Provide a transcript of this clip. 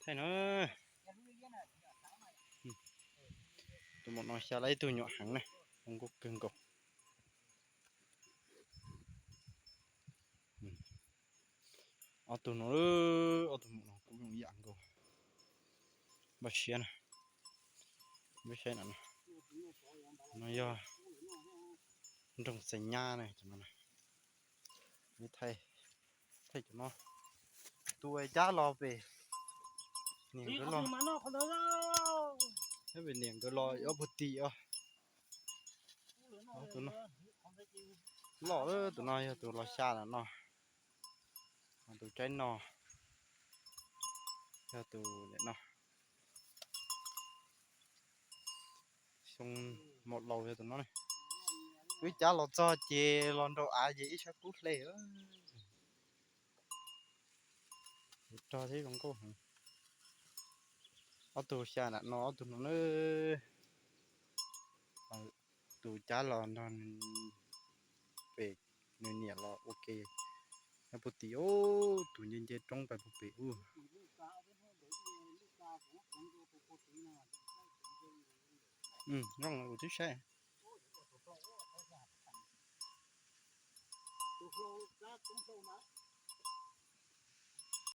Thaij no, tus maum no xya lawm ib tug nyuam heev na, zoo nkauj kawg nkaus. Ob tug no, ob tug maum no kuj zoo ib yam nkaus. Npaj siab na, peb saib no, no yog nroog Xais Nyab na, cov no, thaij cov no, tus cab los pem niam nkawd los, pem niam nkawd los ob puag tim os. Tus no loj, tus no yog tus los xya lam no, tus tsaib no yog tus no. Xyoo maum laus yog tus no. Wb cab los txog ces los nraum av ces ib sab kub hle. Rog thiab zoo nkauj heev. Ob tug xya nram no, ob tug no na. Tus cab los nrog pem nws niam los ua ke. Nyob puag tim ub, tus nce nce roob pais puag pem ub. Zoo, kuv twb saib.